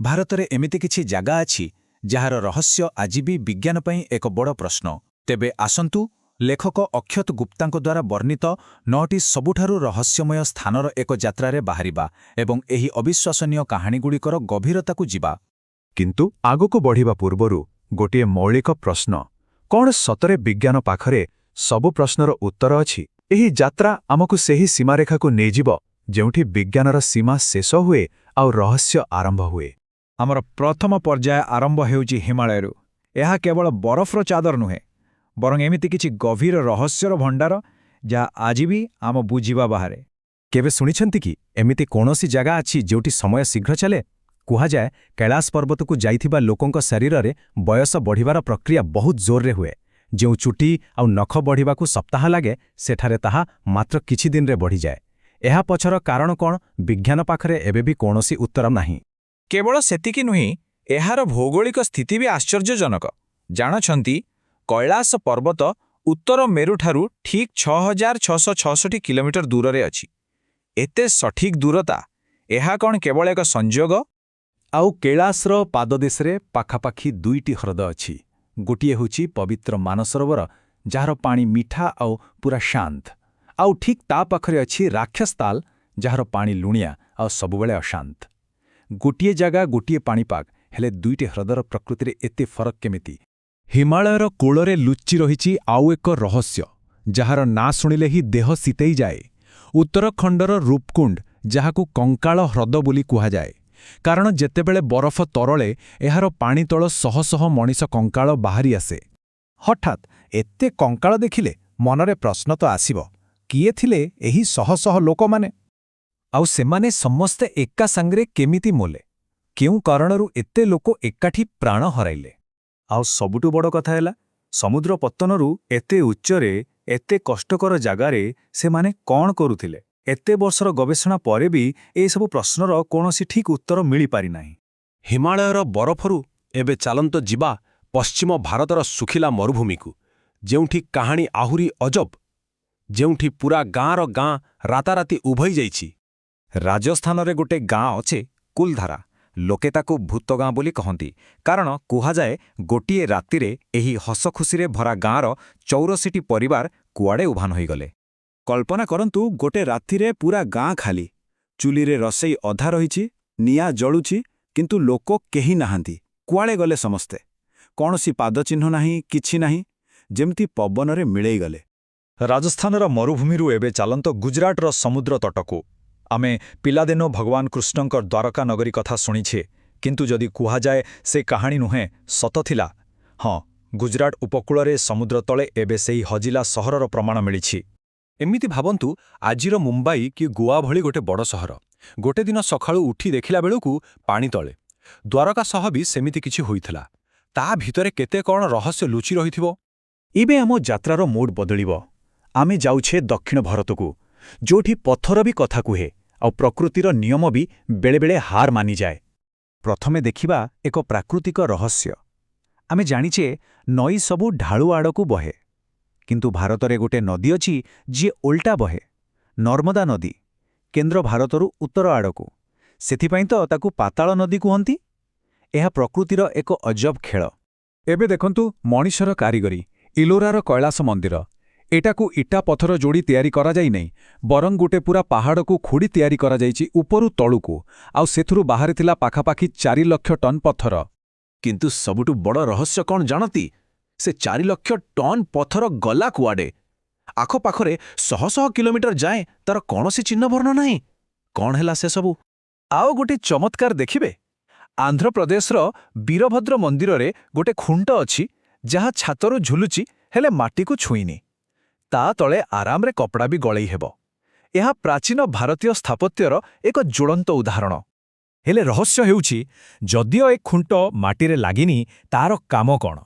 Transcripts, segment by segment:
ଭାରତରେ ଏମିତି କିଛି ଜାଗା ଅଛି ଯାହାର ରହସ୍ୟ ଆଜି ବି ବିଜ୍ଞାନ ପାଇଁ ଏକ ବଡ଼ ପ୍ରଶ୍ନ। ତେବେ ଆସନ୍ତୁ ଲେଖକ ଅକ୍ଷତ ଗୁପ୍ତାଙ୍କ ଦ୍ୱାରା ବର୍ଣ୍ଣିତ 9ଟି ସବୁଠାରୁ ରହସ୍ୟମୟ ସ୍ଥାନର ଏକ ଯାତ୍ରାରେ ବାହାରିବା ଏବଂ ଏହି ଅବିଶ୍ୱସନୀୟ କାହାଣୀଗୁଡ଼ିକର ଗଭୀରତାକୁ ଯିବା। କିନ୍ତୁ ଆଗକୁ ବଢ଼ିବା ପୂର୍ବରୁ ଗୋଟିଏ ମୌଳିକ ପ୍ରଶ୍ନ, କ'ଣ ସତରେ ବିଜ୍ଞାନ ପାଖରେ ସବୁ ପ୍ରଶ୍ନର ଉତ୍ତର ଅଛି? ଏହି ଯାତ୍ରା ଆମକୁ ସେହି ସୀମାରେଖାକୁ ନେଇଯିବ ଯେଉଁଠି ବିଜ୍ଞାନର ସୀମା ଶେଷ ହୁଏ ଆଉ ରହସ୍ୟ ଆରମ୍ଭ ହୁଏ। ଆମର ପ୍ରଥମ ପର୍ଯ୍ୟାୟ ଆରମ୍ଭ ହେଉଛି ହିମାଳୟରୁ। ଏହା କେବଳ ବରଫର ଚାଦର ନୁହେଁ, ବରଂ ଏମିତି କିଛି ଗଭୀର ରହସ୍ୟର ଭଣ୍ଡାର ଯାହା ଆଜି ବି ଆମ ବୁଝିବା ବାହାରେ। କେବେ ଶୁଣିଛନ୍ତି କି ଏମିତି କୌଣସି ଜାଗା ଅଛି ଯେଉଁଠି ସମୟ ଶୀଘ୍ର ଚାଲେ? କୁହାଯାଏ କୈଳାସ ପର୍ବତକୁ ଯାଇଥିବା ଲୋକଙ୍କ ଶରୀରରେ ବୟସ ବଢ଼ିବାର ପ୍ରକ୍ରିୟା ବହୁତ ଜୋରରେ ହୁଏ। ଯେଉଁ ଚୁଟି ଆଉ ନଖ ବଢ଼ିବାକୁ ସପ୍ତାହ ଲାଗେ, ସେଠାରେ ତାହା ମାତ୍ର କିଛି ଦିନରେ ବଢ଼ିଯାଏ। ଏହା ପଛର କାରଣ କ'ଣ, ବିଜ୍ଞାନ ପାଖରେ ଏବେ ବି କୌଣସି ଉତ୍ତର ନାହିଁ। କେବଳ ସେତିକି ନୁହେଁ, ଏହାର ଭୌଗୋଳିକ ସ୍ଥିତି ବି ଆଶ୍ଚର୍ଯ୍ୟଜନକ। ଜାଣଛନ୍ତି, କୈଳାସ ପର୍ବତ ଉତ୍ତର ମେରୁଠାରୁ ଠିକ୍ 6666 କିଲୋମିଟର ଦୂରରେ ଅଛି। ଏତେ ସଠିକ୍ ଦୂରତା, ଏହା କ'ଣ କେବଳ ଏକ ସଂଯୋଗ? ଆଉ କୈଳାସର ପାଦଦେଶରେ ପାଖାପାଖି ଦୁଇଟି ହ୍ରଦ ଅଛି। ଗୋଟିଏ ହେଉଛି ପବିତ୍ର ମାନସରୋବର, ଯାହାର ପାଣି ମିଠା ଆଉ ପୁରା ଶାନ୍ତ। ଆଉ ଠିକ୍ ତା ପାଖରେ ଅଛି ରାକ୍ଷସତାଲ, ଯାହାର ପାଣି ଲୁଣିଆ ଆଉ ସବୁବେଳେ ଅଶାନ୍ତ। ଗୋଟିଏ ଜାଗା, ଗୋଟିଏ ପାଣିପାଗ, ହେଲେ ଦୁଇଟି ହ୍ରଦର ପ୍ରକୃତିରେ ଏତେ ଫରକ କେମିତି? ହିମାଳୟର କୂଳରେ ଲୁଚି ରହିଛି ଆଉ ଏକ ରହସ୍ୟ, ଯାହାର ନାଁ ଶୁଣିଲେ ହିଁ ଦେହ ଶୀତେଇ ଯାଏ। ଉତ୍ତରାଖଣ୍ଡର ରୂପକୁଣ୍ଡ, ଯାହାକୁ କଙ୍କାଳ ହ୍ରଦ ବୋଲି କୁହାଯାଏ, କାରଣ ଯେତେବେଳେ ବରଫ ତରଳେ, ଏହାର ପାଣି ତଳ ଶହ ଶହ ମଣିଷ କଙ୍କାଳ ବାହାରି ଆସେ। ହଠାତ୍ ଏତେ କଙ୍କାଳ ଦେଖିଲେ ମନରେ ପ୍ରଶ୍ନ ତ ଆସିବ, କିଏ ଥିଲେ ଏହି ଶହ ଶହ ଲୋକମାନେ? ଆଉ ସେମାନେ ସମସ୍ତେ ଏକା ସାଙ୍ଗରେ କେମିତି ମଲେ? କେଉଁ କାରଣରୁ ଏତେ ଲୋକ ଏକାଠି ପ୍ରାଣ ହରାଇଲେ? ଆଉ ସବୁଠୁ ବଡ଼ କଥା ହେଲା, ସମୁଦ୍ର ପତ୍ତନରୁ ଏତେ ଉଚ୍ଚରେ, ଏତେ କଷ୍ଟକର ଜାଗାରେ ସେମାନେ କ'ଣ କରୁଥିଲେ? ଏତେ ବର୍ଷର ଗବେଷଣା ପରେ ବି ଏସବୁ ପ୍ରଶ୍ନର କୌଣସି ଠିକ୍ ଉତ୍ତର ମିଳିପାରିନାହିଁ। ହିମାଳୟର ବରଫରୁ ଏବେ ଚାଲନ୍ତୁ ଯିବା ପଶ୍ଚିମ ଭାରତର ଶୁଖିଲା ମରୁଭୂମିକୁ, ଯେଉଁଠି କାହାଣୀ ଆହୁରି ଅଜବ, ଯେଉଁଠି ପୁରା ଗାଁର ଗାଁ ରାତାରାତି ଉଭେଇ ଯାଇଛି। ରାଜସ୍ଥାନରେ ଗୋଟେ ଗାଁ ଅଛି, କୁଲଧାରା। ଲୋକେ ତାକୁ ଭୂତ ଗାଁ ବୋଲି କହନ୍ତି, କାରଣ କୁହାଯାଏ ଗୋଟିଏ ରାତିରେ ଏହି ହସଖୁସିରେ ଭରା ଗାଁର 84ଟି ପରିବାର କୁଆଡ଼େ ଉଭାନ ହୋଇଗଲେ। କଳ୍ପନା କରନ୍ତୁ, ଗୋଟେ ରାତିରେ ପୁରା ଗାଁ ଖାଲି। ଚୁଲିରେ ରୋଷେଇ ଅଧା ରହିଛି, ନିଆଁ ଜଳୁଛି, କିନ୍ତୁ ଲୋକ କେହି ନାହାନ୍ତି। କୁଆଡ଼େ ଗଲେ ସମସ୍ତେ? କୌଣସି ପାଦଚିହ୍ନ ନାହିଁ, କିଛି ନାହିଁ, ଯେମିତି ପବନରେ ମିଳେଇଗଲେ। ରାଜସ୍ଥାନର ମରୁଭୂମିରୁ ଏବେ ଚାଲନ୍ତୁ ଗୁଜରାଟର ସମୁଦ୍ର ତଟକୁ। ଆମେ ପିଲାଦିନୁ ଭଗବାନ କୃଷ୍ଣଙ୍କ ଦ୍ୱାରକା ନଗରୀ କଥା ଶୁଣିଛେ, କିନ୍ତୁ ଯଦି କୁହାଯାଏ ସେ କାହାଣୀ ନୁହେଁ, ସତ ଥିଲା? ହଁ, ଗୁଜରାଟ ଉପକୂଳରେ ସମୁଦ୍ର ତଳେ ଏବେ ସେହି ହଜିଲା ସହରର ପ୍ରମାଣ ମିଳିଛି। ଏମିତି ଭାବନ୍ତୁ, ଆଜିର ମୁମ୍ବାଇ କି ଗୋଆ ଭଳି ଗୋଟେ ବଡ଼ ସହର ଗୋଟେ ଦିନ ସକାଳୁ ଉଠି ଦେଖିଲା ବେଳକୁ ପାଣି ତଳେ। ଦ୍ୱାରକା ସହ ବି ସେମିତି କିଛି ହୋଇଥିଲା। ତା ଭିତରେ କେତେ କ'ଣ ରହସ୍ୟ ଲୁଚି ରହିଥିବ! ଏବେ ଆମ ଯାତ୍ରାର ମୋଡ଼ ବଦଳିବ। ଆମେ ଯାଉଛେ ଦକ୍ଷିଣ ଭାରତକୁ, ଯୋଉଠି ପଥର ବି କଥା କୁହେ ଆଉ ପ୍ରକୃତିର ନିୟମ ବି ବେଳେବେଳେ ହାର ମାନିଯାଏ। ପ୍ରଥମେ ଦେଖିବା ଏକ ପ୍ରାକୃତିକ ରହସ୍ୟ। ଆମେ ଜାଣିଛେ ନଈ ସବୁ ଢାଳୁ ଆଡ଼କୁ ବହେ, କିନ୍ତୁ ଭାରତରେ ଗୋଟେ ନଦୀ ଅଛି ଯିଏ ଓଲଟା ବହେ, ନର୍ମଦା ନଦୀ, କେନ୍ଦ୍ର ଭାରତରୁ ଉତ୍ତର ଆଡ଼କୁ। ସେଥିପାଇଁ ତ ତାକୁ ପାତାଳ ନଦୀ କୁହନ୍ତି। ଏହା ପ୍ରକୃତିର ଏକ ଅଜବ ଖେଳ। ଏବେ ଦେଖନ୍ତୁ ମଣିଷର କାରିଗରୀ। ଇଲୋରାର କୈଳାସ ମନ୍ଦିର। ଏଟାକୁ ଇଟା ପଥର ଯୋଡ଼ି ତିଆରି କରାଯାଇନାହିଁ, ବରଂ ଗୋଟେ ପୁରା ପାହାଡ଼କୁ ଖୋଡ଼ି ତିଆରି କରାଯାଇଛି ଉପରୁ ତଳୁକୁ। ଆଉ ସେଥିରୁ ବାହାରିଥିଲା ପାଖାପାଖି 4 ଲକ୍ଷ ଟନ୍ ପଥର। କିନ୍ତୁ ସବୁଠୁ ବଡ଼ ରହସ୍ୟ କ'ଣ ଜାଣନ୍ତି? ସେ 4 ଲକ୍ଷ ଟନ୍ ପଥର ଗଲା କୁଆଡ଼େ? ଆଖପାଖରେ ଶହ ଶହ କିଲୋମିଟର ଯାଏଁ ତାର କୌଣସି ଚିହ୍ନବର୍ଣ୍ଣ ନାହିଁ। କ'ଣ ହେଲା ସେସବୁ? ଆଉ ଗୋଟେ ଚମତ୍କାର ଦେଖିବେ। ଆନ୍ଧ୍ରପ୍ରଦେଶର ବୀରଭଦ୍ର ମନ୍ଦିରରେ ଗୋଟେ ଖୁଣ୍ଟ ଅଛି ଯାହା ଛାତରୁ ଝୁଲୁଛି, ହେଲେ ମାଟିକୁ ଛୁଇଁନି। ତା ତଳେ ଆରାମରେ କପଡ଼ା ବି ଗଳେଇ ହେବ। ଏହା ପ୍ରାଚୀନ ଭାରତୀୟ ସ୍ଥାପତ୍ୟର ଏକ ଜ୍ୱଳନ୍ତ ଉଦାହରଣ। ହେଲେ ରହସ୍ୟ ହେଉଛି, ଯଦିଓ ଏ ଖୁଣ୍ଟ ମାଟିରେ ଲାଗିନି, ତାର କାମ କ'ଣ?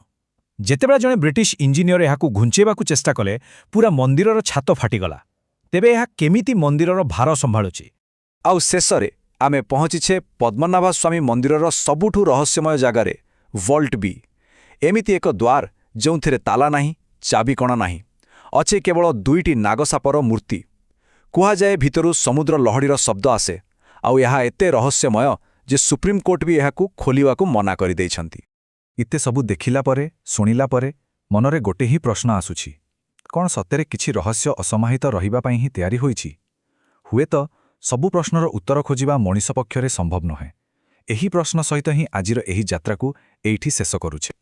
ଯେତେବେଳେ ଜଣେ ବ୍ରିଟିଶ ଇଞ୍ଜିନିୟର ଏହାକୁ ଘୁଞ୍ଚେଇବାକୁ ଚେଷ୍ଟା କଲେ, ପୁରା ମନ୍ଦିରର ଛାତ ଫାଟିଗଲା। ତେବେ ଏହା କେମିତି ମନ୍ଦିରର ଭାର ସମ୍ଭାଳୁଛି? ଆଉ ଶେଷରେ ଆମେ ପହଞ୍ଚିଛେ ପଦ୍ମନାଭସ୍ୱାମୀ ମନ୍ଦିରର ସବୁଠୁ ରହସ୍ୟମୟ ଜାଗାରେ, ଭଲ୍ଟ ବି। ଏମିତି ଏକ ଦ୍ୱାର ଯେଉଁଥିରେ ତାଲା ନାହିଁ, ଚାବିକଣା ନାହିଁ, ଅଛି କେବଳ ଦୁଇଟି ନାଗସାପର ମୂର୍ତ୍ତି। କୁହାଯାଏ ଭିତରୁ ସମୁଦ୍ର ଲହଡ଼ିର ଶବ୍ଦ ଆସେ। ଆଉ ଏହା ଏତେ ରହସ୍ୟମୟ ଯେ ସୁପ୍ରିମକୋର୍ଟ ବି ଏହାକୁ ଖୋଲିବାକୁ ମନା କରିଦେଇଛନ୍ତି। ଏତେ ସବୁ ଦେଖିଲା ପରେ, ଶୁଣିଲା ପରେ ମନରେ ଗୋଟେ ହିଁ ପ୍ରଶ୍ନ ଆସୁଛି। କ'ଣ ସତରେ କିଛି ରହସ୍ୟ ଅସମାହିତ ରହିବା ପାଇଁ ହିଁ ତିଆରି ହୋଇଛି? ହୁଏତ ସବୁ ପ୍ରଶ୍ନର ଉତ୍ତର ଖୋଜିବା ମଣିଷ ପକ୍ଷରେ ସମ୍ଭବ ନୁହେଁ। ଏହି ପ୍ରଶ୍ନ ସହିତ ହିଁ ଆଜିର ଏହି ଯାତ୍ରାକୁ ଏଇଠି ଶେଷ କରୁଛେ।